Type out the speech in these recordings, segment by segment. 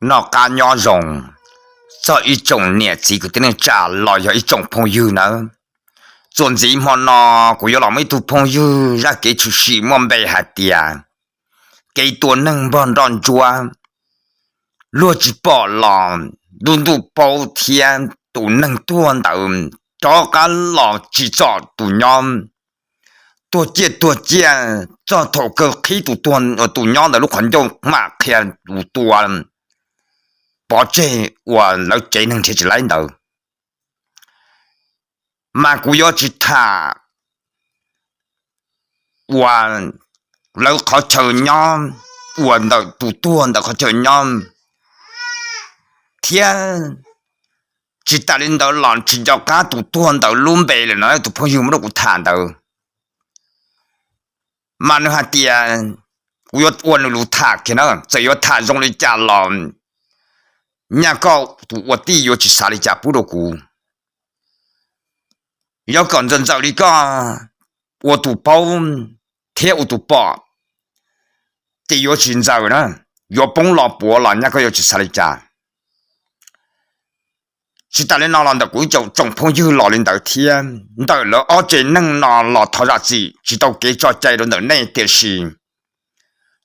Noj qab nyob zoo txog ib tsoom niam txiv kwv tij neej tsa los yog ib tsoom phooj ywg nawb. Txuas ntxiv hmo no kuv yuav los muaj ib tug phooj ywg zaj kev tshwm sim muaj npe hais tias kev tua neeg npog nroj ntsuab. Luag tsis pom los ntuj ntuj paub thiab tus neeg tuag ntawd rov qab los tsim txom tus nyob, tuag ciaj tuag ciaj txog thaum kawg qhib tus nyob ntawd lub qhov ncauj mam qhia tus tua pov tseg uas lawv tsev neeg nrhiav tsis laib ntawd. Mas kuv yuav tsis tham uas lawv qhov chaw nyob, uas ntawm tus tuag ntawm qhov chaw nyob, thiab tsis tas li ntawd los tsis nco qab tus tuag ntawd lub npe lawm no, tus phooj ywg muab rau kuv tham ntawd. Mas nws hais tias kuv yuav ua nws lus tham kiag na, txawm yuav tham zoo li cas los nyaj koj tus ua tij yuav tsis xav li cas pub rau kuv. Yuav kom ntxawm ntxawm li koj ua tus paub thiab ua tus pom, ces yuav tsis ntxaws na, yuav poob los puav los nyaj koj yuav tsis xav li cas. Tsis tas li no los ntawm kuv ib tsoom phooj ywg los li ntawd thiab, ntawm lawv ob tsev neeg no los thov zam txim tsis tau kev tso cai rau ntawm nej, tiam sis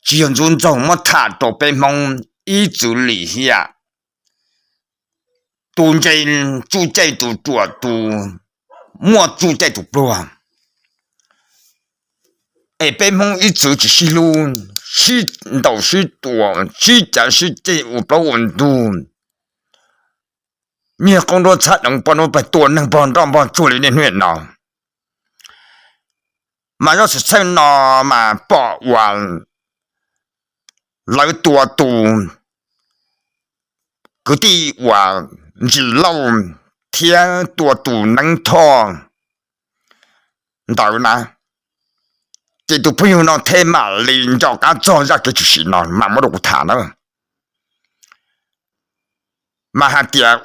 tsis yog ntxub ntxaug, muab tham rau peb Hmoob ib txwm lim hiam. Tus ntse tsuj caij tus ruam, tus muaj tsuj caij tus pluag. Es peb Hmoob ib txwm tsis sib hlub, sib ntaus sib tua, sib cav sib ceg ua plaub ua ntug, nyiag qoob nruab txhab deev poj nruab pawg, tua neeg npog nroj npog tsuag li niaj hnub no. Mas zaj xwm txheej no mas pom uas lawv tua tus kwv tij uas Ntsis Lauj thiab tua tus Neeb Thoj ntawd na, ces tus phooj ywg no thiaj mam li nco qab txog zaj kev tshwm sim no mas muab rau kuv tham na. Mas hais tias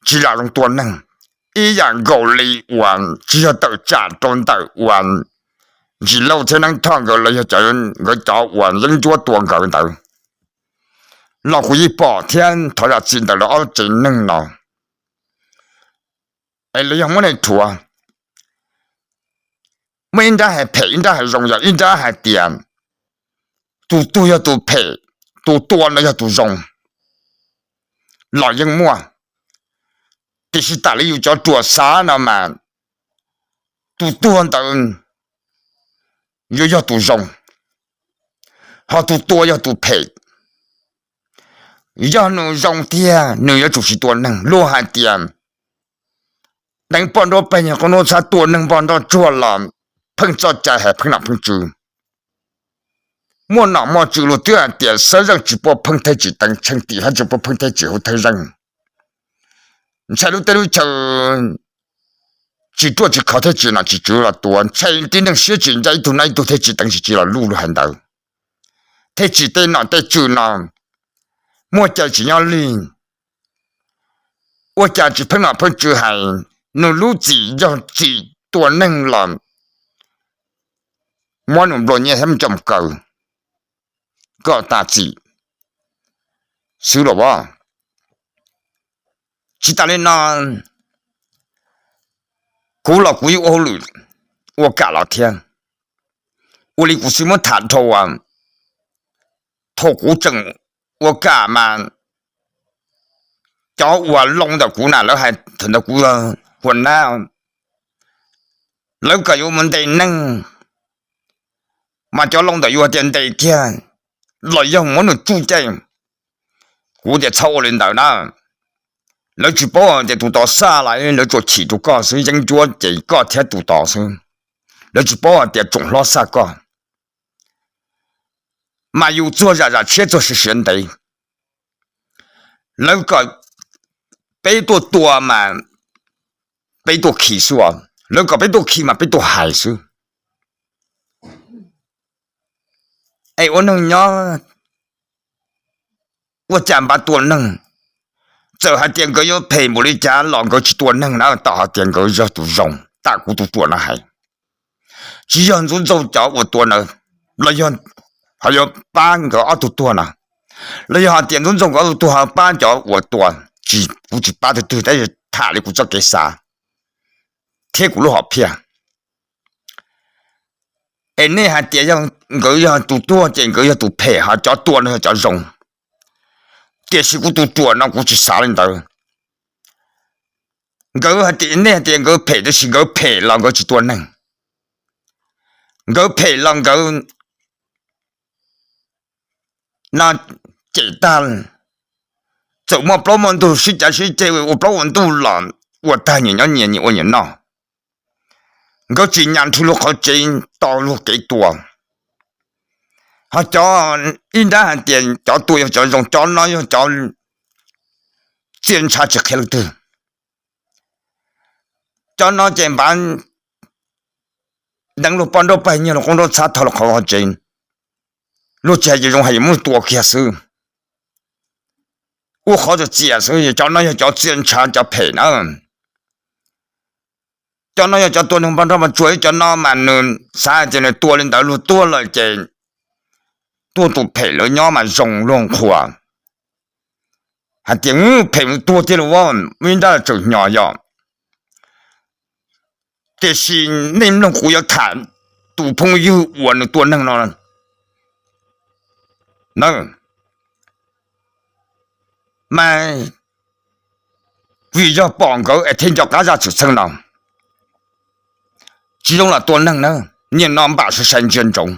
tsis zam zoo tua neeg, ib yam nkaus li uas tsis yog tawm tsam rau ntawm uas Ntsis Lauj thiab Neeb Thoj nkawd los yog nkawd cov uas yeeb ncuab tua nkawd ntawd, los kuv yeej pom thiab thov zam txim ntawm lawv ob tsev neeg no. Es lawv yog muab neeg rhuav, muaj ib nrab hais phem ib nrab hais zoo, yog ib nrab hais tias tus tuag yog tus phem, tus tua no yog tus zoo los yeej muaj. Tiam sis tam li yus cov ruam xav no mas tus tuag ntawd yuav yog tus zoo, ho tus tua yog tus phem. Yog nws zoo tiag nws yuav tsum tsis tua neeg. Luag hais tias deev poj nruab pawg, nyiag qoob nruab txhab, tua neeg npog nroj tsuag los pheej txoj cai hais pheej nom pheej tswv. Muaj nom muaj tswv luag twb hais tias xab zeej tsis pub pheej thawj tsim teev, tsheej tim hab tsis pub pheej thawj tsim hauv thawj zeej. Ntshai lub teb lub chaw tsis ruaj tsis khov thiaj tsim nom tsim tswv los tua, ntshai tib neeg siab tsis ncaj ib tug nab ib tug thiaj tsim teev tsim tswv los luj lug hais ntawd. Thiaj tsim tej nom tej tswv no muaj cai tsis nyob lig. Ua cas tsis pheej nom pheej tswv hais, nws lub txim yog txim tua neeg los muab nws nplua nyiaj thiab mus coj mus kaw kom tas txim xwb los as. Tsis tas li no, kuv los kuv yeej ua hauj lwm ua kam los thiab. Ua li kuv xib muab tham dhau, thaum kuv tseem ua kam mas cov uas loo ntawm kuv na, lawv hais thaum ntawd kuv yog hua nab, lawv kom yuav mus ntes neeg, mas cov loo ntawm yus tias ntes kiag los yog muab nws tsuj caij, kuv tias txhob ua li ntawd na. Lawv tsis paub tias tus tod xaj los lawv tsuas chim rau koj xwb, yeeb ncuab ces koj thiab tus tod xwb. Lawv tsis paub hais tias tsoom hlob xaj koj. Mas yus txuag zam zam tshiab txuag siav siav ntev. Lawv kom peb tuaj tua mas peb tuaj khi xwb os, lawv kom peb tuaj khi mas peb tuaj hais xwb. Es ua neeg nyob ua cas npaj tua neeg? Txawm hais tias nkawd yuav phem npaum li cas los nkawd tsis tua neeg na, tau hais tias nkawd yog tus zoo. Tam kuv tus ruam no hais, tsis yog ntxub ntxaug cov uas tua na, los yog ho yuav pab nkawd ob tug tuag na. Los yog hais tias ntxub ntxoo nkawd tus twg ho pab cov uas tua, kuv tsis pab tus twg tab sis tham li kuv txoj kev xav thiab kuv lub hom phiaj. Es nej hais tias nkawd yog tus tuag ces nkawd yog tus phem, ho cov tua no yog cov zoo. Tiam sis kuv tus ruam no kuv tsis xav li ntawd. Nkawd hais tias, nej hais tias nkawd phem, tiam sis nkawd phem los nkawd tsis tua neeg. Nkawd phem los nkawd no cem tag, txawm muaj plaub muaj ntug sib cav sib ceg ua plaub ua ntug los ua tag, nyias nyob nyias, nyias ua nyias noj. Nkawd tsis nyas nrhw luag qhov tsev, tos luag kev tua. Ho cov ib nrab hais tias cov tua yog cov zoo, cov no yog cov txia ntshav tsis qhia leej twg. Cov no ces npav deev luag poj nrauj pag nyiag, luag qoob nrauj txhab, tho luag qhov tsev, luag tsis hais ces zoo hais yuav muab tua kiag xwb, ua qhov txawm txias xwb. Cov no yog cov txia ntshav, cov phem na. Cov no yog cov tua neeg npog nrog mas tsuas, cov no mas nws xav hais tias nws tua li ntawd luag tuag lawm ces tuag tus phem lawv nyob mas zoo luag qhuas. Hais tias phem tuag tiag los, muaj ib nrab tseem hnyos yog. Tiam sis nej mloog kuv yuav tham tus phooj ywg uas nws tua neeg no na, mas vim yog pom nkawd es thiaj nco qab zaj txwm txheej no. Tsis zoo lam tua neeg na, niaj no npam sai sai ntsia ntsoov.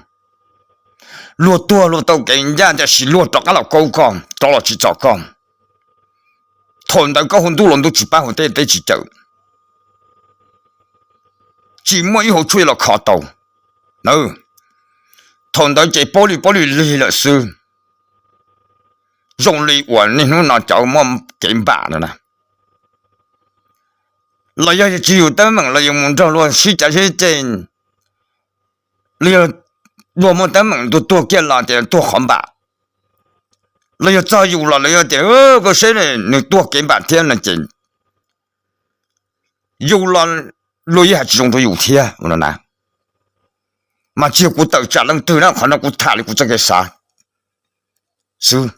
Luag tuag luag tau kev ncaj, tiam sis luag rov qab los kaub koj, rov los tsim txom koj. Thaum ntawd koj hu ntuj los ntuj tsis pab, hu teb teb tsis cawm, tsis muaj ib hauv tshuaj los kho tau. Thaum ntawd ces paub li paub li lig lawm xwb. Zoo li uas niaj hnub no cov muaj kev npam no na, los yog tsis yus teeb meem los yus mus nrog luag sib cav sib ceg, los yog luag muaj teeb meem tuag tuag kiag los tias tuag qhov npam, los yog txog yus los lawv yuav tias koj seb nws tuag kev npam thiab no ces yus los luag yeej hais tsis zoo rau yus thiab no na. Mas tsis yog kuv tawm tsam leej twg na, qhov no kuv tham li kuv txoj kev xav xwb.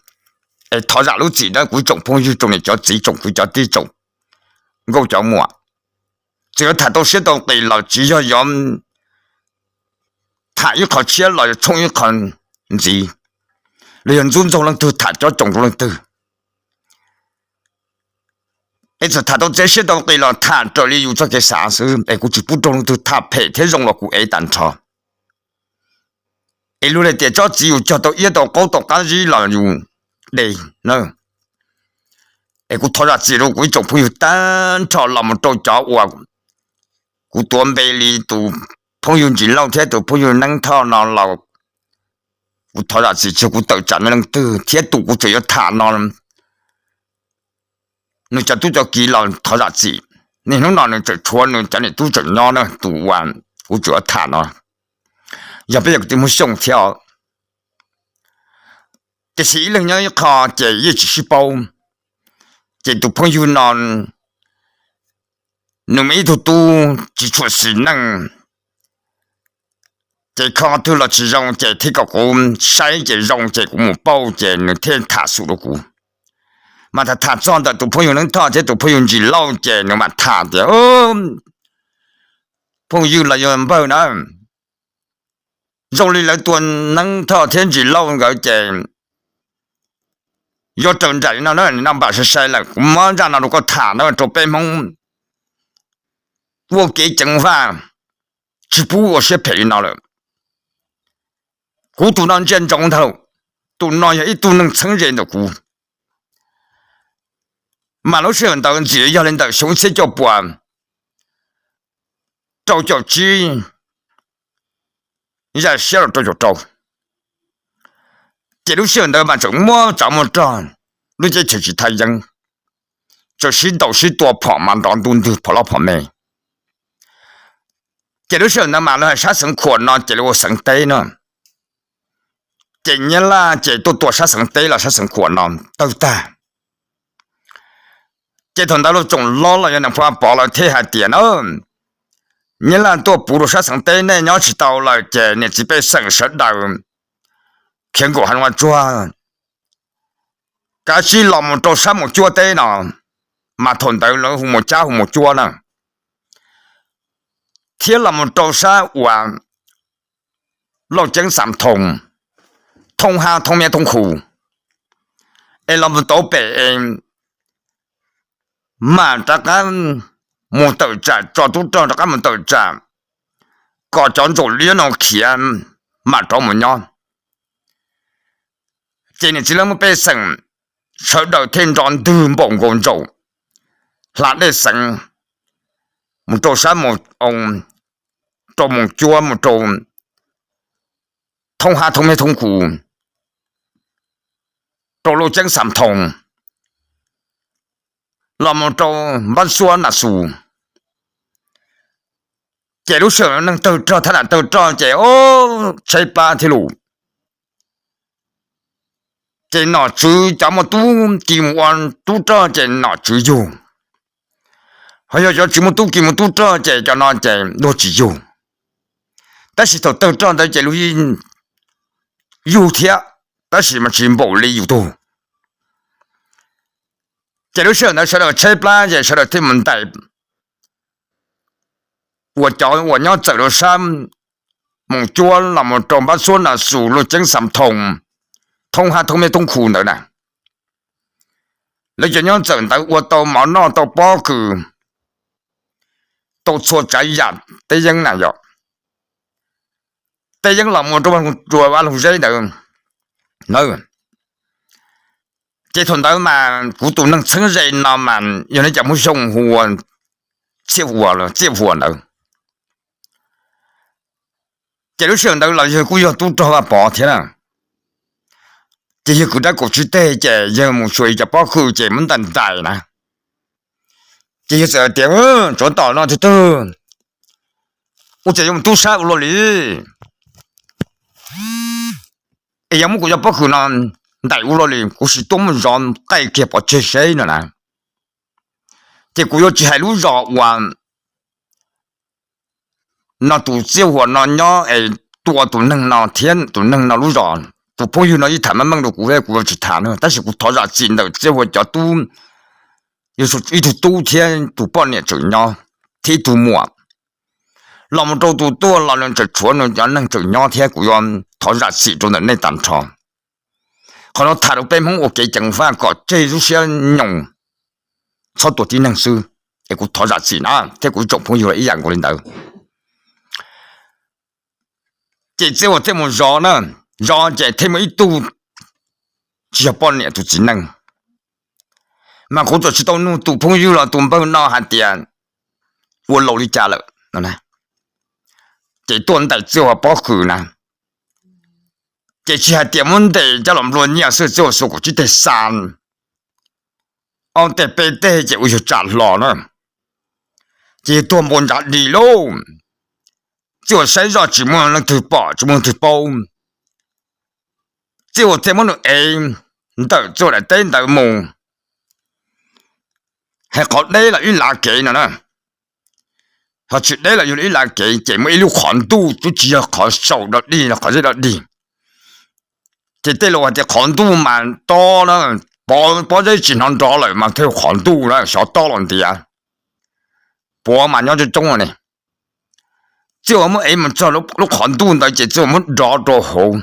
Es thov zam lub txim na kuv tsoom phooj ywg, tsoom niam cov txiv, tsoom kwv cov tij, tsoom nkauj cov muam. Txawm yuav tham tau siab tau qis los tsis yog yuav tham ib qho tshiab los yog tshooj ib qho ntxiv, los yog ntxub ntxaug leej twg, tham cob tsoom rau leej twg. Es txawm tham tau txiav siab tau qis los tham raws li yus txoj kev xav xwb, es kuv tsis pub rau leej twg tham phem thiab zoo los kuv ev tag nrho. Es luag li tias tsob txiv yus cog tau iab tau qaub tau qab zib los yus de na. Es kuv thov zam txim rau kuv ib tsoom phooj ywg tag nrho los mus rau cov uas kuv tuav npe li tus phooj ywg Ntsis Lauj thiab tus phooj ywg Neeb Thoj no los kuv thov zam txim, tsis yog kuv tawm tsam leej twg, thiab tus kuv tseem yuav tham no nws cov tub cov kiv los thov zam txim. Niaj hnub no nws tseem tshuav nws cov niam tub tseem nyob na, tus uas kuv tseem yuav tham no yog peb yog kwv tij Hmoob Xyooj thiab. Tiam sis ib leeg nyob ib qho ces yeej tsis sib paub. Ces tus phooj ywg no nws muaj ib tug tub tsis tshua xis neej, ces kho twg los tsis zoo ces thiaj kom kuv saib ces zoo ces kuv mus pauj ces nws thiaj tham xum rau kuv. Mas tham tham txog ntawm tus phooj ywg Neeb Thoj thiab tus phooj ywg Ntsis Lauj ces nws mam tham tias phooj ywg los yog npawg na, zoo li lawv tua Neeb Thoj thiab Ntsis Lauj nkawd ces yuav raws nraim li no na, nws npam sai sai lawm. Kuv muab zaj no rau koj tham na, rau peb Hmoob ua kev ceev faj, tsis pub ua siab phem li no lawm. Kuv tus no ntsia ntsoov ntag, tus no yog ib tug neeg txheeb ze ntawm kuv. Mas lub sij hawm ntawd ntxim yog li ntawm xyoo ib txhiab cuaj puas rau caum tsib, yam siab los rau caum rau. Ces lub sij hawm ntawd mas tseem muab tsav muaj rog, lub teb chaws tsis thaj yeeb, tseem sib ntaus sib tua phom mas nrov ntu ntwg phom loj phom me. Ces lub sij hawm ntawd mas lawv hais sab xeev khuam no ces lawv ua xeev teb no. Ces Nyab Laj ces tuaj tua sab xeev teb los sab xeev khuam no tawg tag. Ces thaum ntawd lub tsoom lob los yog nws phu a pov lawv thiaj hais tias na, Nyab Laj tuaj puv rau sab xeev teb, nej nyob tsis tau lawm ces niam txiv pej xeem sawv daws khiav nkaum hav zoov tsuag, Kav tsij los mus rau sab Moos Cuab teb no, mas thaum ntawd lawv hu Moos Cab hu Moos Cuab na, thiab los mus rau sab uas Lauj Ceeb Xam Thoos, Thoob Hab Thoob Miab Thoob Khu, es los mus tau pem es mam rov qab mus tawm tsam, tso tub rog rov qab mus tawm tsam, kom cov ntsaum liab no khiav mam rov mus nyob. Ces niam txiv lawv muaj pej xeem, sawv daws thiaj nrov ntwg npaum nkaus ntsaum hla dej xeev mus rau sab Moos, rau Moos Cuab, mus rau Thoob Hab Thoob Miab Thoob Khu, rau Lauj Ceeb Xam Thoos, los mus rau Npab Xuab Nas Xus. Ces lub sij hawm neeg tawg rog, thab nam tawg rog ces tshaib plab thiab lus. Ces nom tswv cov muaj tub ki mus ua tub rog ces nom tswv yug, ho yog cov tsis muaj tub ki mus tub rog ces cov no ces luag tsis yug. Tab sis thaum tawg rog ntawd ces luag yug thiab, tab sis mas tsis npaum li yus tug. Ces lub sij hawm ntawd sawv daws tshaib plab ces sawv daws thiaj mus ntais uas cov uas nyob txawm rau sab Moos Cuab los mus rau Npab Xuab Nas Xus, Lauj Ceeb Xam Thoos, Thoob Hab Thoob Miab Thoob Khu ntawd na. Lawv cov nyob txawm ntawd ua tau mov noj tau pob kws, tau txhua tsav yam teb yeeb na yom. Teb yeeb los mus rau ua Loog Zeb ntawd na. Ces thaum ntawd mas kuv tus neeg txheeb ze no mas yog nej cov Hmoob Xyooj hu ua Txiaj Huas, Txiaj Huas ntawd. Ces lub sij hawm ntawd los yawg kuj yog tub rog Vaj Pov thiab na. Ces yawg kwv dab kaum tsib teg ces yawg mus xyuas cov pob kws ces muab ntais ntais na. Ces yawg txawm hais tias, tsov tom no twg twg, ua cas yuav mus tub sab ua luaj li. Es yog muab kuv cov pob kws no ntais ua luaj li, kuv sim tuaj muab zov qaij kiag pov tseg seb no na. Ces kuv yuav tsis hais lub zos uas no tus Txiaj Huas no nyob es tua tus neeg no thiab tus neeg no lub zos. Tus phooj ywg no ib tham meej meej rau kuv, kuv yuav tsis tham na, tab sis kuv thov zam txim ntawm Txiaj Huas cov tub, ib tug tub thiab tus poj niam tseem nyob, thiab ib tug muam. Los mus rau tus tuaj los nws tseem tshuav nws cov neeg tseem nyob thiab, kuv yuav thov zam txim rau ntawm nej tag nrho. Qhov no tham rau peb Hmoob ua kev ceev faj kom tseg lub siab nyoos, txhob tua tib neeg xwb. Es kuv thov zam txim na, thiab kuv tsoom phooj ywg los ib yam nkaus li ntawd. Ces Txiaj Huas thiaj mus zov na, zov ces thiaj muaj ib tug tsis yog poj niam tus txiv neej, mas kuv txawm tsis tau nug tus phooj ywg los tus npawg no hais tias ua laus li cas lawm no. Ces tuaj ntais Txiaj Huas pob kws na, ces tsis hais tias muab ntes coj los nplua nyiaj xwb, Txiaj Huas xuas kaum tsib teg xa, ob teg peb teg ces ua yawg tsam hlo na. Ces yawg tuag npau ntsa di lauj. Txiaj Huas saib zoj tsis muaj leej twg pom tsis muaj leej twg paub. Txiaj Huas thiaj muab nws ev ntawm Txiaj Huas daim teb ntawd mus, hais qhov deb los ib lav kev no na, ho tsis deb los yog ib lav kev, ces muaj ib lub qhov ntuj, twb tsis yog qhov saum dog dig los qhov zeb dog dig. Ces tej laus hais tias qhov ntuj mas tob na, pob zeb tsis hnov nrov lawm mas thiaj qhov ntuj na, xyov tob los ntiav, puav mas nyob coob coob ne. Txiaj Huas muab ev mus txog lub qhov ntuj ntawd ces Txiaj Huas muab dov rau hauv,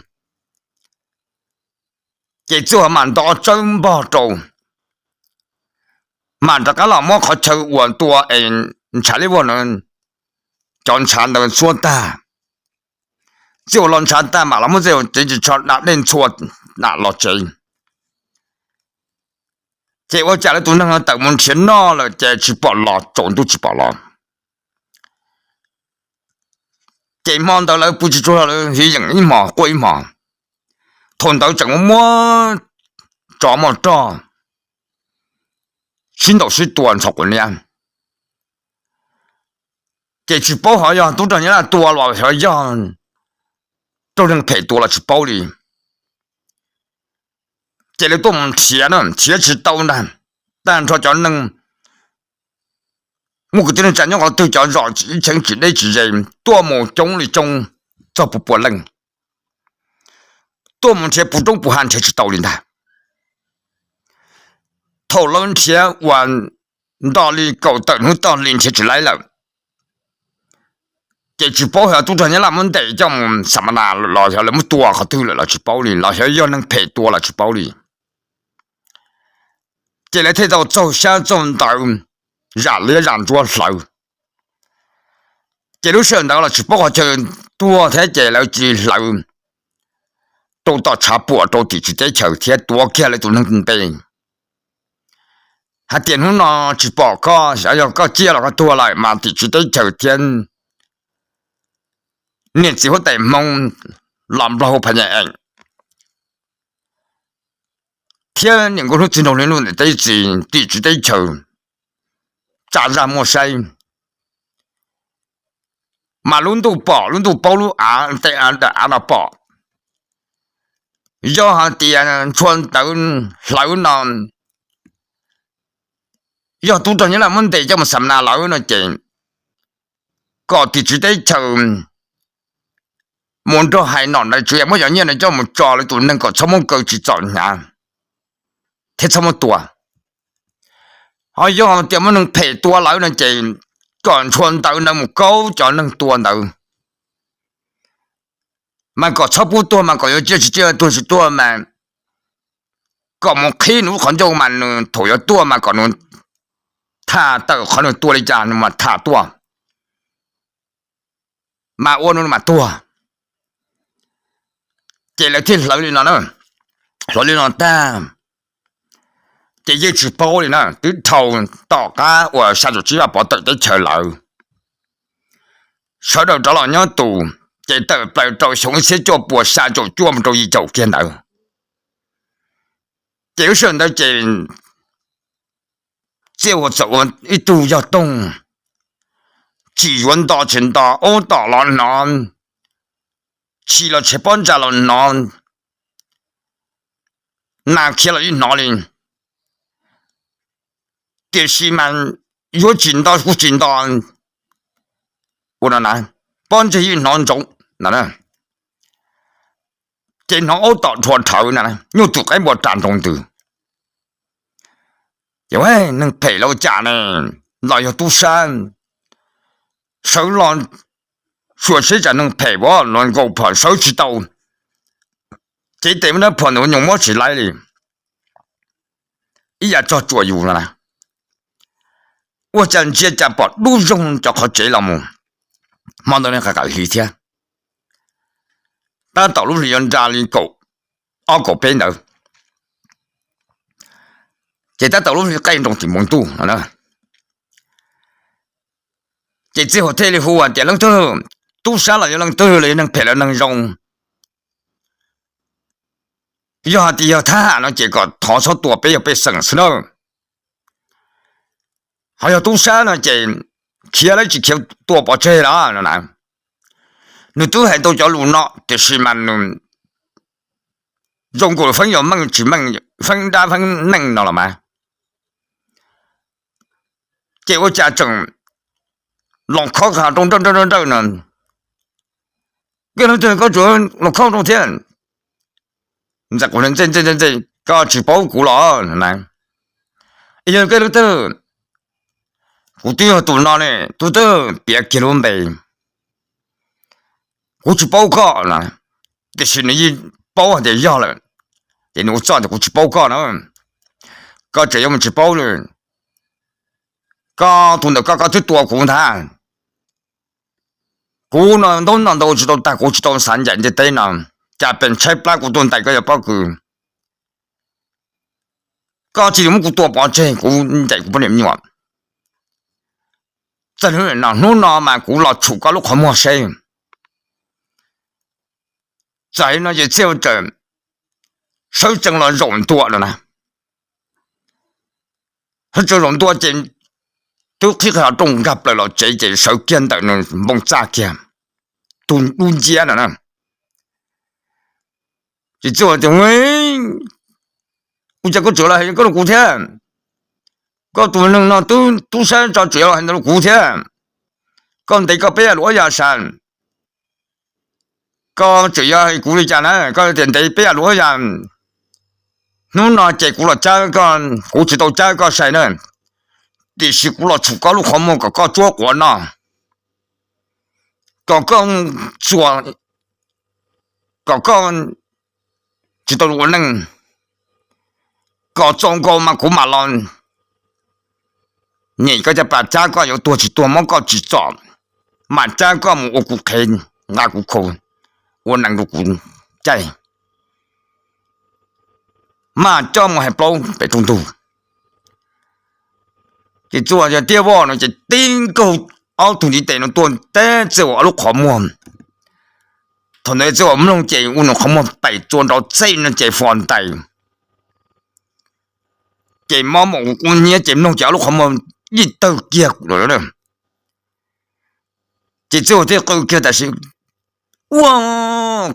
ces Txiaj Huas mam nto tsawb npog rau, mam rov qab los muab qhov chaw uas tua es ntshav liab vog na, cov ntshav ntawd xuab tag. Txiaj Huas los ntshav tag mam los muab Txiaj Huas cev ris tsho da dej ntxhua, mam los tsev. Ces ua cas lawv tus neeg no tawm mus nrhiav noj lawm ces tsis pom los, tsaus ntuj tsis pom los. Ces hmo ntawd lawv pw tsis tsaug zog, lawv hiv yeem ib hmos quaj ib hmos. Thaum ntawd tseem muaj tsov muaj rog sib ntaus sib tua ntxhov quav niab. Ces tsis paub hov yog tub rog Nyab Laj tua los xyov yog raug neeg phem tua los tsis paub li. Ces lawv tuaj mus nrhiav na, nrhiav tsis tau ntag. Tag nrho cov neeg muaj kwv tij neej tsa nyob qhov twg, cov zos ib cheeb tsis deb tsis ze, tuaj mus coob li coob, txog pua pua leej. Tuaj mus nrhiav puv roob puv hav nrhiav tsis tau li ntag. Thaum lawv nrhiav uas nto li kaum tawm hnub toj li nrhiav tsis laib lawm, ces tsis paub yog tub rog Nyab Laj muab ntes coj mus xam mas nas los yog lawv muab tua qhov twg lawm los tsis paub li, los xyov yog neeg phem tua los tsis paub li. Ces lawv thiaj tau txaug xyab txaug ntawv, zam liab zam ntsuab hlawv. Ces lub sij hawm ntawd los tsis paub qhov chaw tuag thiab ces lawv cia li hlawv rau tom tshav puam rau tim tswv teb chaws thiab tuav kiag lawv tus neeg npe hais tias hnub no tsis pom koj, xyov yog koj ciaj los koj tuag lawm mas tim tswv teb chaws thiab niam txiv huab tais Hmoob los Nplog hu Phas Nyas Ees thiab niam nkauj hnub txiv nraug li nuj ntim teb txiv tim tswv teb chaws tsa zaj muaj saib. Mas lub ntuj pom lub ntuj paub lub av, tej av no pom. Yog hais tias ntshua ntawv hlawv no yog tub rog Nyab Laj muab ntes coj mus xam nas lawm no ces kom tim tswv teb chaws mus nrog hais nom ntawd tsuas muab cov nyiaj ntawd coj mus tso lawv tus neeg kom txhob muab kaw tsis txom hnyav thiab txhob muab tua. Ho yog tias muaj neeg phem tua lawm no ces kom ntshua ntawv ntawd mus kaub cov neeg tua ntawd, mas kom txhob pub tuag mas kom yuav ciaj tsis ciaj tuag tsis tuag mas kom mus qhib nws lub qhov ncauj mas nws thaum yuav tuaj mas kom nws tham tawm qhov nws tua li cas nws mas tham tuaj, mas ua nws mas tuag. Ces lawv thiaj hlawv li no, hlawv li no tag ces yeej tsis paub li na, twb dhau tom qab uas xya caum tsib Vaj Pov tawm teb chaws lawm, sawv daws rov los nyob tus, ces tawm plaws rau xyoo ib txhiab cuaj puas xya caum cuaj mus rau yim caum kiag ntawd. Ces lub sij hawm ntawd ces Txiaj Huas txawm ua ib tug yog toog, tsim yuav nto tsis nto, aub tom los hnov, tshis los tshev pob ntsa los hnov, nas khiav los yeej hnov li. Tiam sis mas yuav tsis nto kuj tsis nto, ua no na, pob ntseg yeej hnov ntsoov na, ces hnov aub tom rhuav rhawv na, nyuj twm qaib npua ras nroo ntws. Ces neeg phem los cas ne, los yog tub sab, sawv los xyuas seb tsam neeg phem los nkaus phom sawv tsis tau, cev tes muab dab phom ntawd nyuam muab tsis laib li, ib yam txog tsuam yus no na. Ua cas ntsia cas pom dub zoog cov qhov tsev los mus, hmo ntawd ne qas kam hli thiab, tab tom lub hli yuav nra li kaum ob kaum peb ntawd, ces tab tom lub hli qaij nroo tim npoo ntuj no na. Ces Txiaj Huas thiaj li hu hais tias leej twg, tub sab los yog leej twg los yog neeg phem los neeg zoo, yog hais tias yog thab ham no ces kom thov txhob tua peb, yog pej xeem xwb na. Ho yog tub sab no ces khiav los tsis khiav tua pov tseg los no na. Nws twb hais tau cov lus no tiam sis mas nws zoo nkaus feeb yog meej tsis meej, feeb dab feeb neej no los mas. Ces ua cas tseem los khob qhov rooj nrawj nrawj nrawj no, koj leej twg koj tsuas los khob rooj thiab? Ntxawm, kuv ntxawm, ntxawm, koj tsis paub kuv los na? Yog koj leej twg? Kuv twb yog tus no ne, tus twg? Piav kiag lub npe. Kuv tsis paub koj na, tiam sis nws yeej paub hais tias yog lawm, ces nws ua txuj tias kuv tsis paub koj na. Koj tseem yuav mus tsis paub li. Koj tus ntawm koj, koj twb tua kuv ntag. Kuv no ntaub no ntau tsis tau tag, kuv tsis tau xav ncaim ntiaj teb no, cas pes tshaib plab kuv tuaj ntais koj cov pob kws. Koj tsis muab kuv tua pov tseg, kuv ncaim kuv poj niam me nyuam. Txawm no hnub no mas kuv los tshum koj lub qhov muag seb. Txawm no ces Txiaj Huas txawm sawv tsees los zaum ntua no na. Sawv tsees zaum ntua ces twb qhib qhov rooj nkag plaws los tsev ces sawv kiag ntawm nws npoo txaj kiag, tus dub nciab no na. Ces Txiaj Huas tias, ua cas koj tseem los hais koj rau kuv thiab? Koj tus neeg no twb tub sab tso tseem los hais ntawd rau kuv thiab. Koj ntes koj peb yam luam yam sas, koj tseem yuav hais kuv li cas na? Koj tias ntes peb yam luam yam, Hnub no ces kuv los cab koj, kuv tsis tau cab koj sai na, tiam sis kuv los tshum koj lub qhov muag kom koj tsuab quav no, kom koj txuas, kom koj tsis tau ua neej, kom txaus nkaus mas kuv mam los nyem koj caj pas, cab koj yuav tuag tsis tuag, mob koj tsis txom, mam cab koj mus ua kuv qhev, nqa kuv khau, ua nees rau kuv caij, mam coj mus hais plaub pem rau ntug. Ces Txuj Ua tias, Tiag voj no. Ces tib nkaug ob tug ntiv tes no tuaj teb Txuj Ua ob lub qhov muag. Thaum ntawd Txuj Ua mloog ces ua nws qhov muag paim txua nrov txej no ces fo ntais, ces mob mus kub hnyiab ces mloog ces ob lub qhov muag yij tawg kiag lawm. Ces Txuj Ua thiaj qw kiag tam sim, Ua,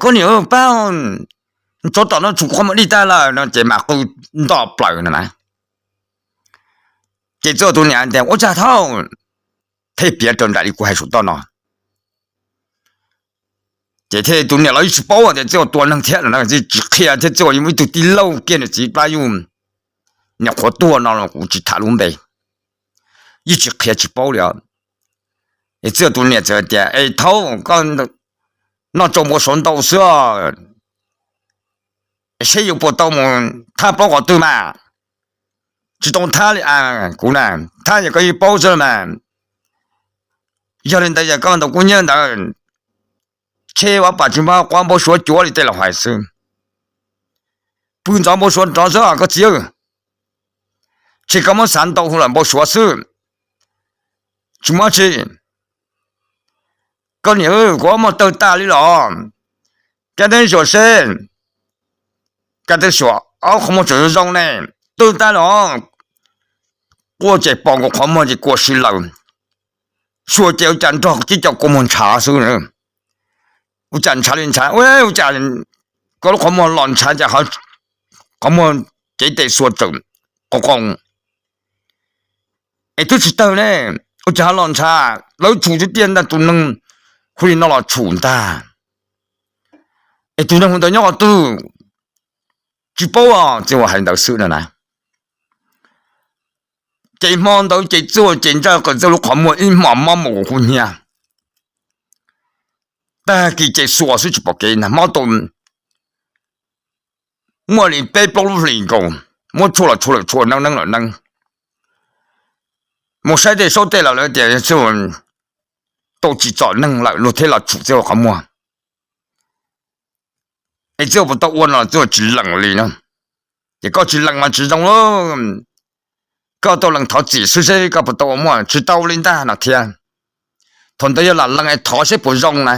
koj niam pab, tsov tom no tshum kuv qhov muag dij tag lawm no ces mam qw nto plaws no na. Ces Txuj Ua tus niam tias, Ua cas thaub, thiaj piav raws nraim li kuv hais saum toj no. Ces thiaj tus niam los yeej tsis paub tias Txuj Ua tua neeg thiab no, tsis qhia thiab, Txuj Ua yog ib tug tij laug kiag, nws txiv plab yuj, niam qhuav tuag no los kuv tsis tham lub npe, yeej tsis qhia tsis paub li os. Es Txuj Ua tus niam txawm tias, Es thaub, koj noj tsau npau suav ntau xwb, seb yuav puas tau mus thab plaub qhov twg mas? Tsis tau thab li a, kuv na, thab yog koj yeej paub xwb mas. Yog li ntawd yog koj ntaus kub hnyiab ntawd, tsheb ua pas tsis muaj quav npau suav cuav li tej laus hais xwb. Pw ntxov npau suav nrov xwb koj txiv, tsis koj muab xav ntau hu lawm npau suav xwb. Tsis muaj tsi. Koj niam, kuv ob muag tawg tag li los. Kab teb suam seb, kab teb suam ob qhov muag tseem zoo ne, tawg tag los. Quaj ces pom nkaus qhov muag ces kua si lawm. Suam ces ua cas nrog tib co kua muag ntshav xwb. Ua cas ntshav li ntshav, ua cas koj lub qhov muag los ntshav cas qhov muag cev tes xuas tseem qoo qoo, es twb tsis tawg ne, ua cas ho los ntshav, lawv tshum tiag tiag ntag, tus neeg hu li no los tshum ntag. Es tus neeg hu ntawd nyob qhov twg? Tsis paub os, Txuj Ua hais ntawd xwb no na. Ces hmo ntawd ces Txuj Ua ces ntsaj qawm Txuj Ua lub qhov muag ib hmos mob mus kuv hnyiab. Tag kis ces xuas xwb tsis pom kev ntag, mob tau muaj li peb plaub lub hlis nkaus, muab tshuaj los tshuaj lawm tshuaj, neeb neeb los neeb. Mus saib tej saub tej laus lawv tias Txuj Ua tau tsim txom neeg lawm luag thiaj los tshum Txuj Ua qhov muag. Es Txuj Ua puas tau ua no Txuj Ua tsis lees li no. Ces koj tsis lees mas tsis zoo lauj. Koj tau lees thov txim xwb seb koj puas tau ua muaj, tsis tau li ntag no thiab. Thaum ntawd yog lam lees es thov seb puas zoo na,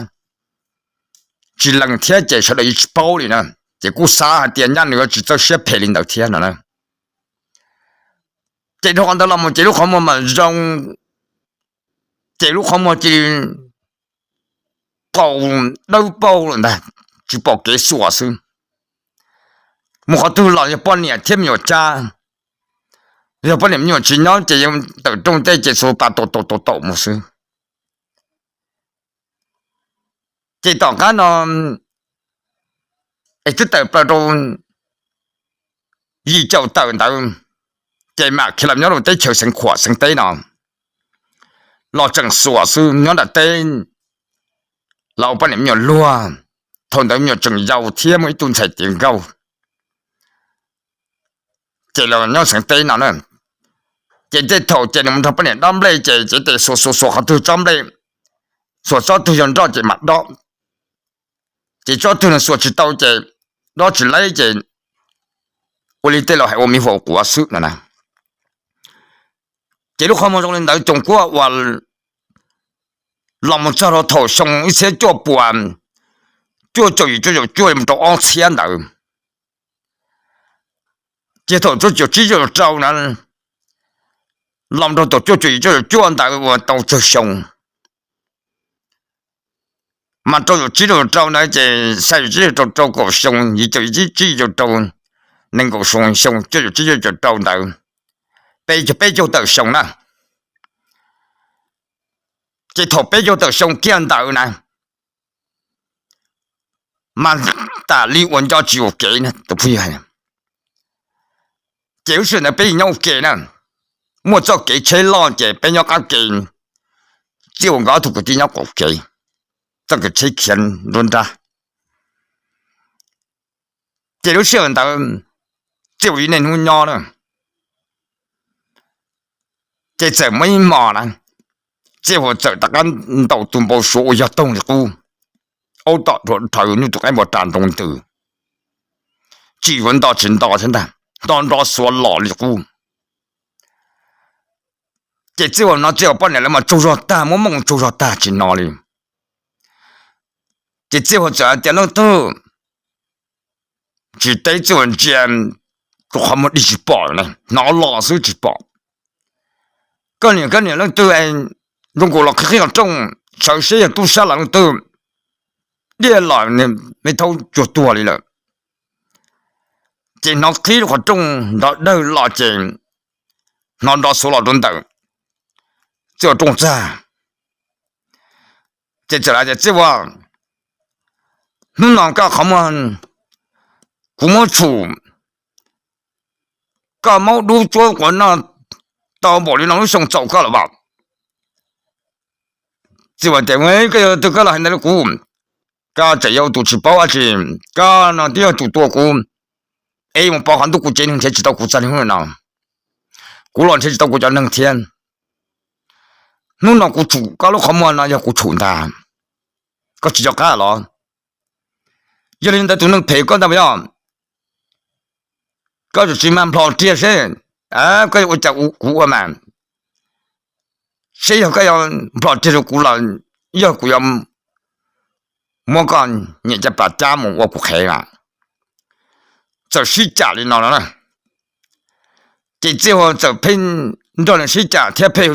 tsis lees thiab ces sawv daws yeej tsis paub li na. Ces kuj xav hais tias nyaj nws tsis txawj siab phem li ntawd thiab no na. Ces dhau qhov ntawd los mus ces lub qhov muag mas zoo, ces lub qhov muag cia li qaus dawb paug lawm ntag, tsis pom kev xuas xwb. Mus qhov twg los yog poj niam thiab me nyuam cab, yog poj niam me nyuam tsis nyob ces yeej tawm rooj tej ces xuas pas taum taum taum taum mus xwb. Ces tom qab no es twb tawm plaws rau yim caum tawm ntawd, ces mam khiav los nyob rau teb chaws Xeev Khuam Xeev Teb no, los tseem xuas xwb nyob nram teb. Los ua poj niam me nyuam luag, thaum ntawd me nyuam tseem yau thiab muaj ib tug ntxhais tiav nkauj, ces los nyob Xeev Teb no na. Ces tej thaum ces nws mus nrog poj niam dob nplej ces cev tes xuas xuas xuas qhov twg tsob nplej, xuas tsob twg yog nroj ces mam dob. Ces tsob twg nws xuas tsis tau ces dob tsis laib ces ua li tej laus hais ua miv huam quav xwb no na. Ces lub qhov muag zoo li ntawd coom kuab uas los mus txog rau thaum xyoo ib txhiab cuaj puas cuaj caum yim cuaj caum cuaj mus rau ob txhiab ntawd. Ces thaum cuaj caum tsib cuaj caum rau na, los rau thaum cuaj caum yim cuaj caum cuaj ntawd uas tau tsawg xyoo, mas rau caum tsib rau rau ntawd ces xya caum tsib rau rau kaum xyoo, yim caum tsib rau rau nees nkaum xyoo, xyoo cuaj caum tsib cuaj caum rau ntawd, peb caug peb caug tawm xyoo na. Ces thaum peb caug tawm xyoo kiag ntawd na, mas tas li uas nco tsis ua kev na tus phooj ywg. Ces lub sij hawm ntawd peb nyob ua ke na, muaj txoj kev tsheb loj ces peb nyob qab ke, Txij Ua nkawd ob tug kwv tij nyob qaum kev, txoj kev tsheb khiav nruab nrab. Ces lub sij hawm ntawd Txij Ua ib niaj hnub nyob na, ces txawm muaj ib hmo na, Txij Ua txawm rov qab ntaus tus npau suav uas yog toog li qub, aub tom rhuav dhawv nws tus qaib npua ras nroo ntws, tsis yuav nto tsis nto thiab ntag, nto nrov xuav los li qub. Ces Txij Ua no Txij Ua poj niam lawv mas tsaug zog tag, muab mooj tsaug zog tag tsis hnov li. Ces Txij Ua txawm hais tias leej twg, tsis teb Txij Ua ntsia rau qhov muag dig tsis pom, hnov los xwb tsis pom. Koj niam, koj niam leej twg zoo nkaus los qhib qhib qhov rooj, sawv seb yog tub sab los leej twg, diaj los me thaub cuag tuag li lawm. Ces hnov qhib rau qhov rooj nrov dawg los ces hnov nrov xuav los rau ntawm Txij Ua rooj txag. Ces txawm hais tias Txij Ua, hnub no koj qhov muag kuv muab tshum, koj maub dub cuab quav noj tau npaum li no lub xyoo txaus koj lawm as. Txij Ua tias koj yog leej twg koj los hais ntawd rau kuv, koj tseem yog tus tsis paub dab tsi, koj no twb yog tus tua kuv, es mus pov qhov ntuj kuv tsev neeg nrhiav tsis tau kuv txog li hnub no, kuv los nrhiav tsis tau kuv cov neeg thiab. Hnub no kuv tshum koj lub qhov muag no yog kuv tshum ntag, koj tsis nco qab los? Yog li ntawd tus neeg phem koj ntag puas yog? Koj yuav tsis mag nplho riag seb koj yuav ua cas kuv ua mas, seb yog koj yuav nplho riag rau kuv los yog kuv yuav muab koj nyem caj pas cab mus ua kuv qhev mas. Txawm sib cam li no no na, ces Txij Ua txawm pheej nrog nws sib cam thiab pheej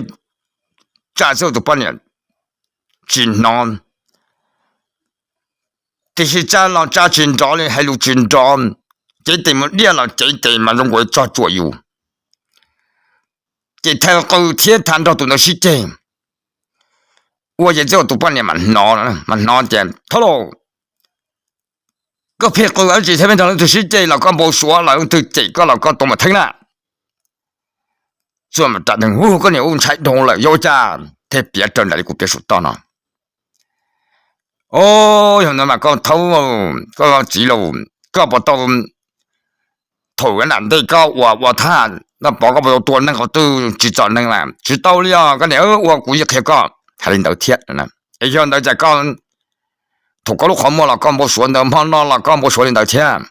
tsa Txij Ua tus poj niam tsis hnov, tiam sis tsa los tsa tsis nrov li, hais lus tsis nrov, cev tes mus diaj los cev tes mas zoo nkaus tso tsuam yus. Ces thaj qw thiab thaj nrog tus ntawd sib ceg, ua ces Txij Ua tus poj niam mam hnov, mas hnov tias thab lauj, koj pheej qw dab tsi thiab pheej nrog leej twg sib ceg los koj npau suav los leej twg cem koj los koj tuav mos theeb na. Txij Ua ras deeg, koj niam ua ntshai dhau lawm, yog ua cas thiaj piav raws nraim li kuv piav saum toj no. Yog ntawd mas koj thaub, koj txiv lauj, koj puas tau, thaum nram ntej koj ua ua thaj no pov koj puas tau tua neeg qhov twg tsis txom neeg mas? Tsis tau li os koj niam, ua kuv yeej qhia koj hais li ntawd thiab. Es yog ntawd cas koj, thaum koj lub qhov muag los koj npau suav ntawd, hmo no los koj npau suav li ntawd thiab?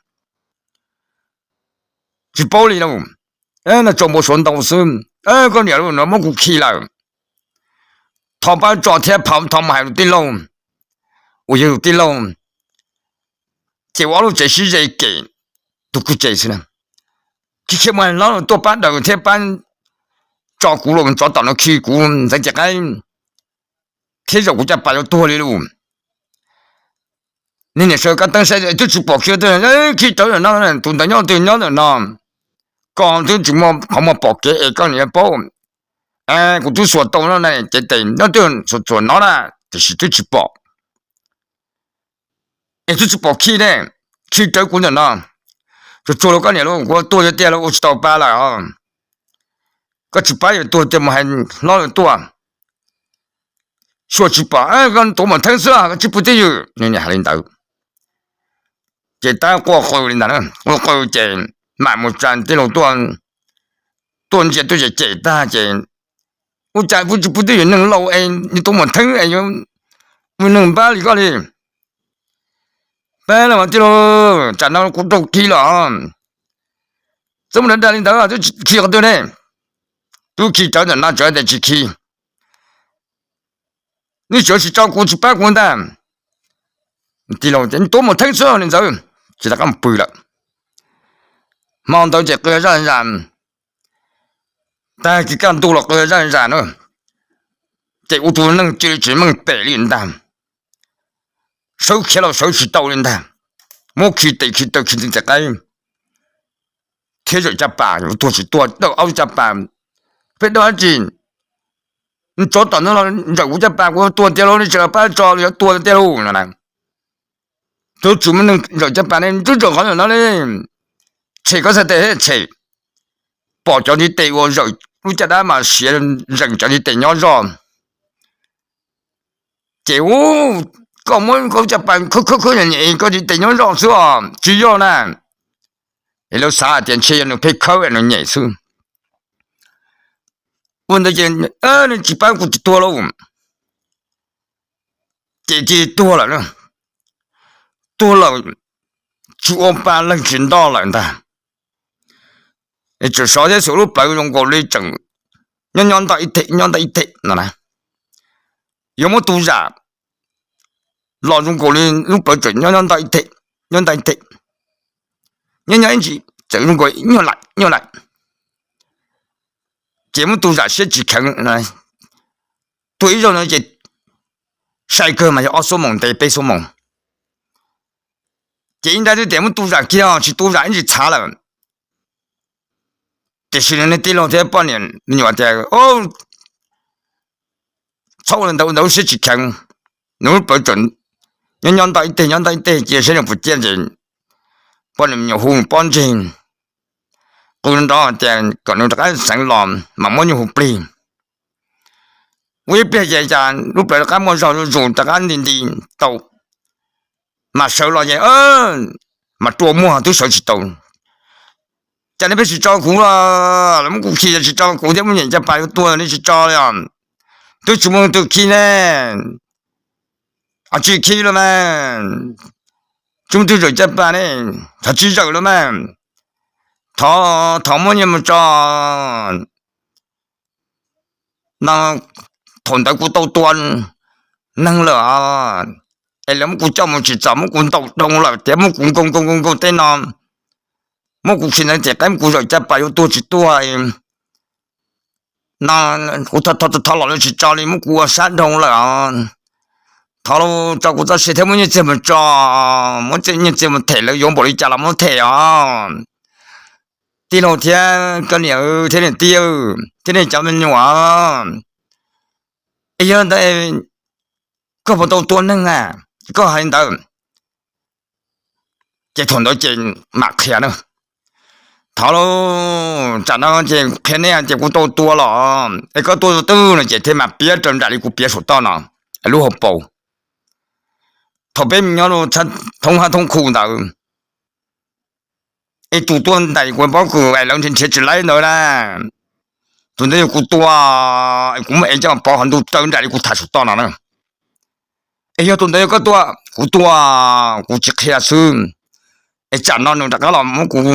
Tsis paub li lauj, no tsuas npau suav ntau xwb. Koj niam, no muab kuv khi lawm. Thov pab tso thiab phau thov mus hais tus tij laug uas yog tus tij laug ces ua ob lub tsev sib ze kem tus kwj tsev xwb na. Khi khiav mus hais hlob tuaj pab daws thiab pab tso kuv los tsov tom no khi kuv ntxeev ces qaib thiab zaum kuv caj pas yuav tuag li lauj. Niag niam sawv kab teeb saib twb tsis pom khi, khi rawv ntawm no, tus ntawd nyob twg nyob ntawm no, koj twb tsis muaj qhov muag pom kev es koj niam paub. Kuv twb xuas tau no na, cev tes nyob twg xuas xuas no na, tiam sis twb tsis pom. Es twb tsis pom khi ne, khi rawv kuv ntawm no. Tsuag tsuag los koj niam lauj, kuv tuag tiag tiag los ua tsis tau pa lawm os. Koj tsis pab yuav tuag tiag mus hais hlob yuav tuaj. Xyuas tsis pom, koj tuav mos theeb xwb, koj tsib pug twj ywm, nws niam hais li ntawd. Ces tab quaj qw li ntawd, quaj qw ces mam mus tsa tij laug tuaj, tuaj ntsia tuaj cem cem tag ces, ua cas kuv tsib pug twj ywm neeg laus es nws tuav mos theeb es yuav ua neeg npab li koj li. Pab los tij laug, tsam no kuv raug khi los. Txhob mus dag dag li ntawd, twb khi qhov twg ne? Twb khi rawv ntawm no, tsam tias tsis khi, nws tseem tsis tso kuv tsis pab kuv ntag. Tij laug tias tuav mos theeb xwb li ntawd, ces rov qab mus pw lawm. Hmo ntawd ces qw zaj zas, tag kis kaj ntug los qw zaj zas na, ces ua tus neeg cia li tsis meej pem li ntag. Sawv khiav los sawv tsis tau li ntag. Muab khi tes khi taw khi ntxeev ces qaib thiab zaum caj pas, tuag tsis tuag, dawm ob lub caj pas. Peb dab tsi, tsov tom no los zaum kuv caj pas, kuv yuav tuag tiag lauj, nej tsis pab tso los yuav tuag tiag lauj no na. Twb tsis muaj neeg zaum caj pas ne, twb zaum qhov ntawm no li. Tshem koj txhais tes thiab tshem. pom cov ntiv tes uas zawm lub caj dab mas siav zeem cov ntiv tes nyob zoj. Ces u, koj muab koj caj pas khwb khwb khwb nyem nyem koj ntiv tes nyob zoj xwb os, tsis yog na. Es lawv xav hais tias ntshe yog nws pheej khawb nws nyem xwb. Ua ntawd ces nws tsis pab kuv, tsis tuag lauj. Ces cia li tuag lawm, tuag lawm, tsis ua pa leej tsis ntoj lawm ntag. Tseem sov thiab xwb, lub plawv zoo nkaus li tseem nyob nyob ntoj ib teg nyob ntoj ib teg no na. Yuav muab tu zam los zoo nkaus li lub plawv tseem nyob nyob ntoj ib teg, nyob ntoj ib teg, nyob nyob ib ntsis txawm zoo nkaus nyuaj laim nyuaj laim. Ces muab tu zam siab tsis kheev, tuag ib zaug no ces sai kawg mas yog ob xuab moos ntev peb xuab moos. Ces ib nrab twb tias muab tu zam kiag, tsis tu zam ib ntsis txhav lawm. Tiam sis nws tij laug thiab poj niam me nyuam tias txhob ua li ntawd, ua ntawd siab tsis kheev. Nws lub plawv tseem nyob nyob ntoj ib teg nyob ntoj ib teg, cia saib nws puas ciaj ces poj niam me nyuam hu pob ntseg qw nrov tias kom nws rov qab xeev los mam muab nyuj hu plig. Ua ib pliag ces cas lub plawv rov qab muaj zog zuj zus rov qab nti nti tau, mas sawv los ces mas rua muag twb sawv tsis tau. Cas nej pheej tsis tso kuv los? Lawv muab kuv khi tsis tso kuv thiab muab nyem caj pas yuav tuag nej tsis tso li os. Twb tsis muaj leej twg khi ne, tsis khi los mas tsis muaj leej twg zawm caj pas ne, thov tsis zawm los mas thov, thov muab nyiaj mus tso. No thaum ntawd kuv tau tua neeg lawm, es lawv muab kuv coj mus tsim txom, muab kuv ntaus dhau lawm thiab muab kuv nkaug nkaug nkaug nkaug tej no, muab kuv khi ntawd ces qaib muab kuv zawm caj pas yuav tuag tsis tuag. No kuv thov los lawv tsis tso li, muab kuv ua sab dhau lawm. Thov tso kuv txoj sia thiab muab nyiaj txiag mus tso, muab nyiaj txiag mus them, lawv yuav npaum li cas los muab them os. Tij laug thiab koj niam thiab niam tij thiab nej cov me nyuam, es yog ntawd koj puas tau tua neeg na? Koj hais ntawd ces thaum ntawd ces mam qhia na. Thov lauj, tsam no ces qhia nej tias kuv tau tua los, es koj tua twg no ces thiaj mam piav raws nraim li kuv piav saum toj no, lub hauv paus. Thaum peb nyob thoob hab thoob khu ntawd, es tus tua ntais kuv pob kws es lawv nrhiav nrhiav tsis laib ntawd na, tus ntawd yog kuv tua, kuv muab ev coj pov hauv ntuj raws nraim li kuv tham saum toj no na. Es yog tus ntawd yog koj tua? Kuv tua, kuv tsis qhia xwb. Es tsam no nws rov qab los muab kuv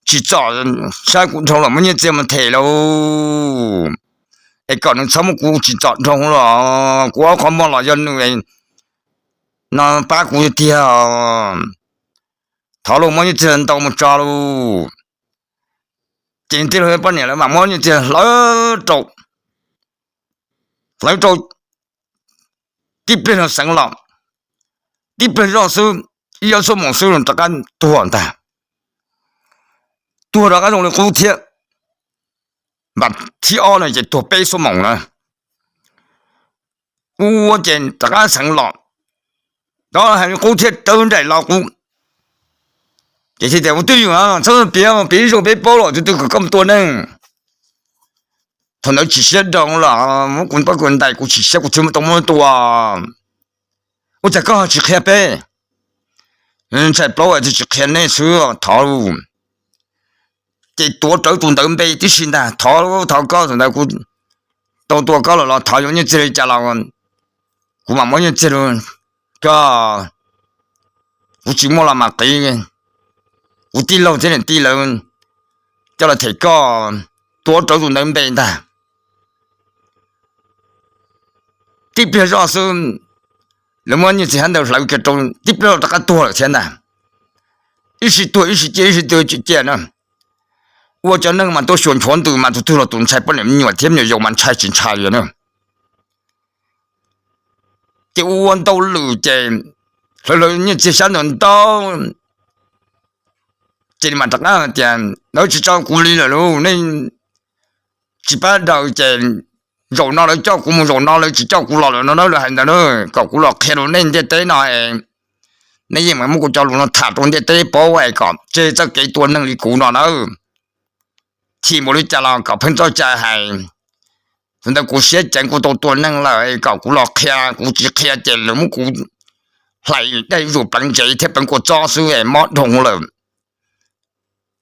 tsim txom, saib kuv dhau lawm, muab nyiaj txiag mus them lauj. Es kom nws txhob muab kuv tsim txom dhau los, kuv ob qhov muag los yog nws no pab kuv tiag. Thov lauj, muab nyiaj txiag ntau mus tso lauj. Ces tij laug poj niam lawv mam muab nyiaj txiag hlawv rau, hlawv rau, tib pliag no xeev los, tib pliag zoj xwb, ib ob xuab moos xwb rov qab tuag ntag. Tuag rov qab zoo li qub thiab, npam thib ob no ces tuag peb xuab moos na. Ua ces rov qab xeev los, rov hais li qub thiab, raws nraim los qub. Ces thiaj tias ua twj ywm, txhob piav, piav ib zaug peb paub los tus twg kom koj mus tua neeg. Thaum ntawd chim siab dhau lawm, muab kuv pob kws ntais, kuv chim siab kuv tsis tau muab tua. Ua cas koj tsis qhia peb? Ntshai plaub es tsis qhia nej xwb, thov lauj. Ces tuav rawv tus ntawd npe tib si ntag, thov, thov koj, thaum ntawd kuv tau tua koj lawm los thov yuav nyiaj txiag li cas los kuv mam muab nyiaj txiag rau koj. Kuv tsis muaj los mam qiv kuv tij laug thiab niam tij lawv coj los them koj. Tuav rawv tus ntawd npe ntag. Tib pliag zoj xwb, lawv muab nyiaj txiag hab ntawd hlawv kiag rau, tib pliag rov qab tuag lawm thiab ntag. Ib sij tuag ib sij ciaj, ib sij tuag ib sij ciaj na. Ua cov neeg mas tuaj xyuas nchuav ntws mas tus twg los tus ntshai, poj niam me nyuam thiab me nyuam yaus mas ntshai tsis ntshai li na. Ces ua ua ntau lwm ces hlawv hlawv nyiaj txiag xyab ntawd ntau, ces nws mam rov qab hais tias lawv tsis tso kuv li lawm lauj, nej tsis pab daws ces zaum no lawv coj kuv mus, zaum no lawv tsis coj kuv los lawm no na, lawv hais ntawd na, kom kuv los qhia rau nej ntiaj teb no es nej yeej mas muab kuv cov lus no tham rau ntiaj teb paub es kom tseg txoj kev tua neeg li kuv no na. chim npaum li cas los kom pheej txoj cai hais. Thaum ntawd kuv siab ceev, kuv tau tua neeg lawm, kom kuv los qhia, kuv tsis qhia ces lawv muab kuv hlais dej zuj zus pleev ntsev thiab pleev kua txob xwb es mob dhau lawm.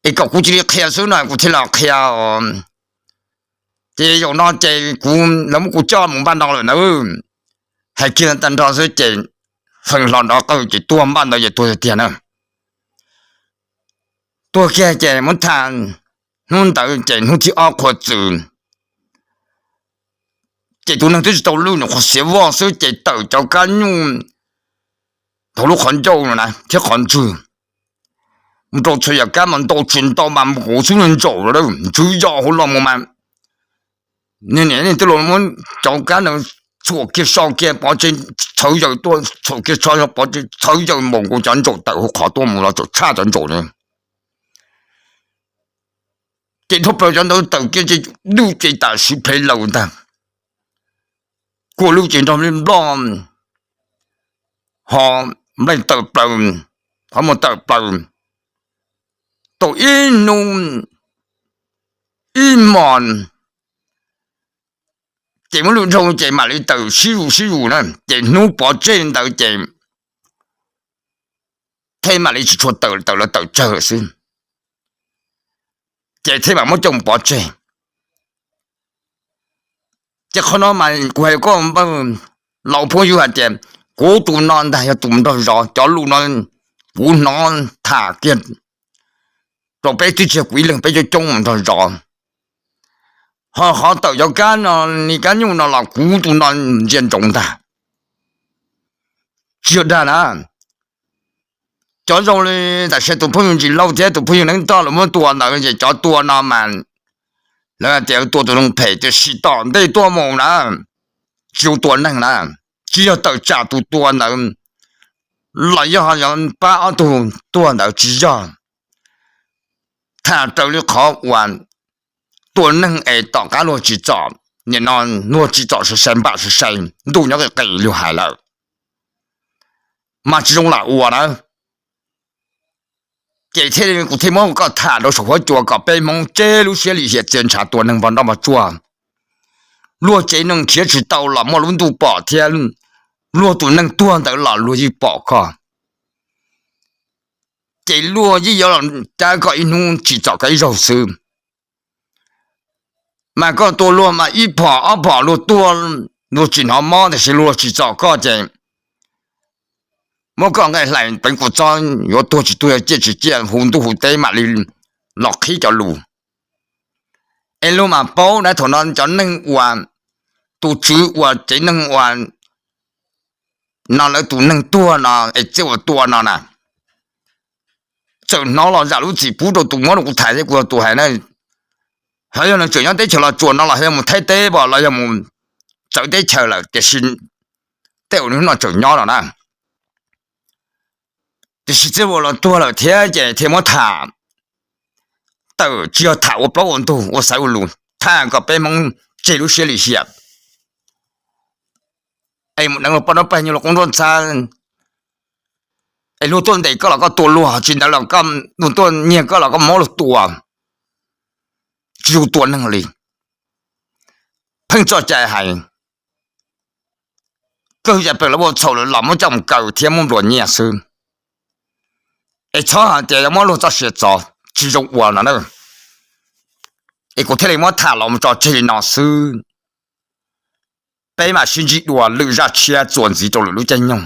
Es kom kuv cia li qhia xwb no kuv thiaj los qhia. Ces zaum no ces kuv, lawv muab kuv coj mus npaj no lawm nawb. Hais kiag tag nrho xwb ces feem hlo nrov qawg ces tuag npaj ntawd ces tuag tiag tiag na. Tuag kiag ces muab tham, hnub ntawd ces hnub thib ob qhua txws, ces tus neeg twb tsis tau lwj, nws qhuav xiav voj xwb ces tawm cov kab nyuj thaum lub qhov ncauj no na thiab qhov ntswg mus rau txhua yam kab mas ntau tsis ntau mas mus kuv xub ntsaum lawm, ntswv yos hauv los mus mas. Niag niam twb los muab cov kab no txhuam kiag so kiag pov tseg, txhawv yaws tuaj, txhuam kiag so pov tseg, txhawv yaws npaum nkaus cov ntsaum tawm hauv qhov tuaj mus los txawm tshaj cov ntsaum na. Ces dhau plaws cov ntawd tawm kiag ces lwj ces tam sim phem laws ntag. Kua lwj ces nrog nplej nploj, ho nplej tawm plaws, qhov muag tawm plaws tau ib hnub ib hmos, ces muab lwj dhau ces mam li tawm sib zus sib zus na. Ces hnub pov tseg ntawd ces thiaj mam li tsis tshua tawm, tawm los tawm tsawg xwb, ces thiaj mam muab coj mus pov tseg. Ces qhov no mas kuv hais koj npawg laus phooj ywg hais tias kuv tus no ntag yog tus nrog zov, cov lus no kuv hnov tham kiag rau peb twb tsis yog kuv ib leeg, peb coob coob mus nrog zov. Ho qhov tawm cov kab no, ni kab nyuj no los kuv tus no ntsia ntsoov ntag. Tsis yog dag na, cov zoo li tam sim tus phooj ywg Ntsis Lauj thiab tus phooj ywg Neeb Toj lawv muab tua ntawd ces cov tua no mas lawv hais tias tua tus neeg phem, tiam sis tom ntej tuaj mus na, tsis yog tua neeg na, tsis yog tawm tsam tus tua ntawd los yog pab ob tug tuag ntawd tsis yog. Tham raws li qhov uas tua neeg es tom qab luag tsim txom, nim no luag tsim txom sai sai npam sai sai, ntuj nyob qis qis luag hais lawm, mas tsis zoo lam ua na. Ces thiaj li kuv thiaj muab koj tham rau saum huab cua kom peb Hmoob tseb lub siab lim hiam txias ntshav tua neeg npog nroj npog tsuag. Luag tsev neeg nrhiav tsis tau los muaj lub ntuj pom thiab, luag tus neeg tuag ntawd los luag yeej pom koj. Ces luag yeej yuav los cab koj ib hnub tsim txom koj ib zaug xwb. Mas koj tua luag mas ib phom ob phom luag tuag, luag tsis hnov mob tiam sis luag tsim txom koj ces muab koj nqaij hlais pleev kua txob, yuav tuag tsis tuag, ciaj tsis ciaj, hu ntuj hu teb mam li los qhib cov lus. Es luag mas paub na, thaum no cov neeg uas, tus tswv uas tsev neeg uas no lawv tus neeg tuag no es txij uas tua no na, txawm hnov los zam lub txim pub rau tus muab rau kuv tham thiab kuv tus hais na. Xyov yog nws tseem nyob teb chaws Los Tsuas no los yog mus Thaib teb los yog mus txawv teb chaws lawm, tiam sis tej uas nws hnub no tseem nyob no na. Tiam sis txij uas los tuag lawm thiab ces thiaj muab tham tawm, tsis yog tham ua plaub ua ntug ua xaiv ua lus, tham kom peb Hmoob tseg lub siab lim hiam. Es mus deev luag poj nrab paj nyuag luag qoob nruab ntxhab, es luag tuaj ntes koj los koj tua luag, tsis ntawd los luag tuaj nyiag koj los koj muab luag tua, tsis yog tua neeg li. Pheej txoj cai hais, kawg yam plaws lawv ua txhaum lawm los muab coj mus kaw thiab muab nplua nyiaj xwb. Es txhob hais tias yuav muab luag txoj sia txov, tsis zoo ua no na. Es kuv thiaj li muab tham los mus tso tseg li no xwb. Peb mam sib ntsib dua lwm zaj tshiab txuas ntxiv rau lwm lub caij nyoog.